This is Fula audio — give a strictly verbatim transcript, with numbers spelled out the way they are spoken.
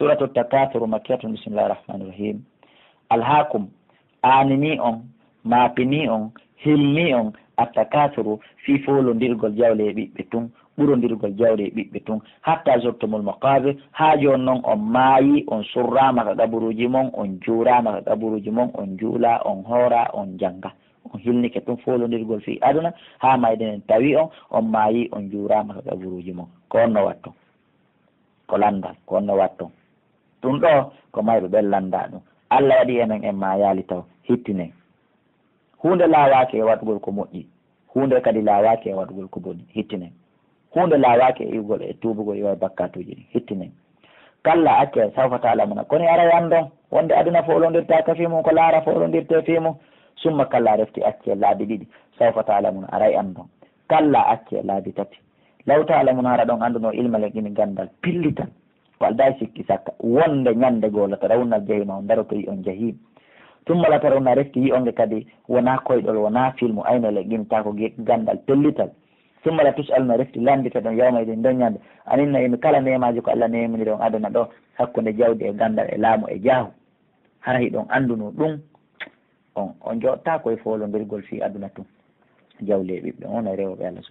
Suratu Takathuru, makkiyatun. Bismillahi rahmani rahim. Alhaakum, aanini on, maapini on, hilni on, attakasuru, fii foolondirgol jawle e ɓiɓɓe tun, ɓurondirgol jawle e ɓiɓɓe tun, hatta zurtumul maqabir, haa jooni non on maayi, on surraama ka qaburuuji mon, on juuraama ka qaburuuji mon, on juulaa, on hooraa, on janngaa. On hilnike tun foolondirgol fii aduna, haa mayde nden tawi on, on maayi, on juuraama ka qaburuuji mon. Ko honno watton? Ko lanndal, ko honno watton? Ɗun ɗoo, ko mayɓe ɓen lanndaa ɗun. Alla waɗi e men en maayaali taw, hittinen. Huunde laawaaki e waɗugol ko moƴƴi, huunde kadi laawaaki e waɗugol ko boni, hittinen. Huunde laawaaki e iwgol e tuubugol iwa e bakkaatuuji ɗin, hittinen. Kalla, accee, sawfa ta'lamuna, kono aray anndon wonde aduna foolondirtaaka fii mun, ko laara foolondirtee fii mun. Summa kalla, refti accee laabi ɗiɗi, sawfa ta'lamuna, aray anndon. Kalla, accee laabi tati, law ta'lamuna, hara ɗon anndunoo ilmal yaqini, ganndal pellital. Ko aldaa e sikki sakka, wonde ɲande goo, la tarawunnal jahiima, on darotoyi on jahiim. Summa la tarawunna, refti yi'onge kadi, wonaa koyɗol, wonaa filmu, aynal yaqini, taa ko ge-, ganndal pellital. Summa la tus'alunna, refti lannditeɗon, yawma idin, nden ɲande, anin na'imi, kala neemaaji ko Alla neeminiri on aduna ɗoo, hakkunde jawdi e ganndal e laamu e jaahu. Hara hiɗon anndunoo ɗun, on, on jooɗtaako e foolondirgol fii aduna tun. Jawle e ɓiɓɓe, on e rewooɓe Alla